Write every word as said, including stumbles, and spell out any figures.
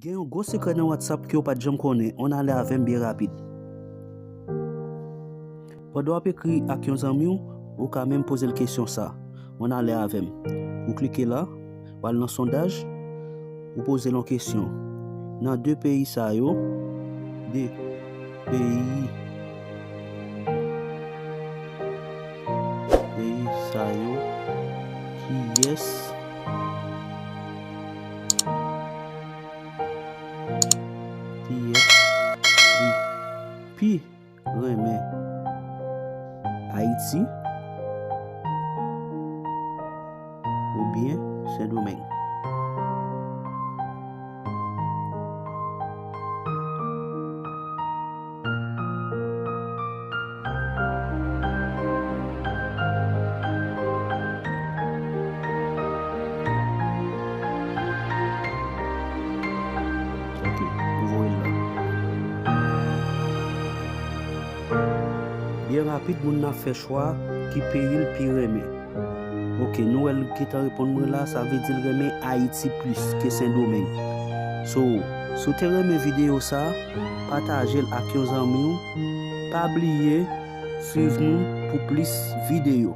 Gen yon gwo sekrè nan WhatsApp ke w pa t janm konnen. Ann ale avè m byen rapid. Pandan w ap ekri ak yon zanmi w, ou ka menm poze l kesyon sa. Ann ale avè m. Ou klike la, w al nan sondaj, ou poze l yon kesyon. Nan de peyi sa yo, de peyi, peyi sa yo, kiyès, kiyès li pi renmen? Ayiti oubyen Sendomeng? Ok, ou voye l la. Byen rapid, moun nan ap fè chwa ki peyi l pi renmen. Ok, nou wè l gentan reponn mwen la, sa vle di l renmen Ayiti plis ke Sendomeng. So, si w te renmen videyo sa, pataje l ak yon zanmi w. Pa bliye swiv nou pou plis videyo.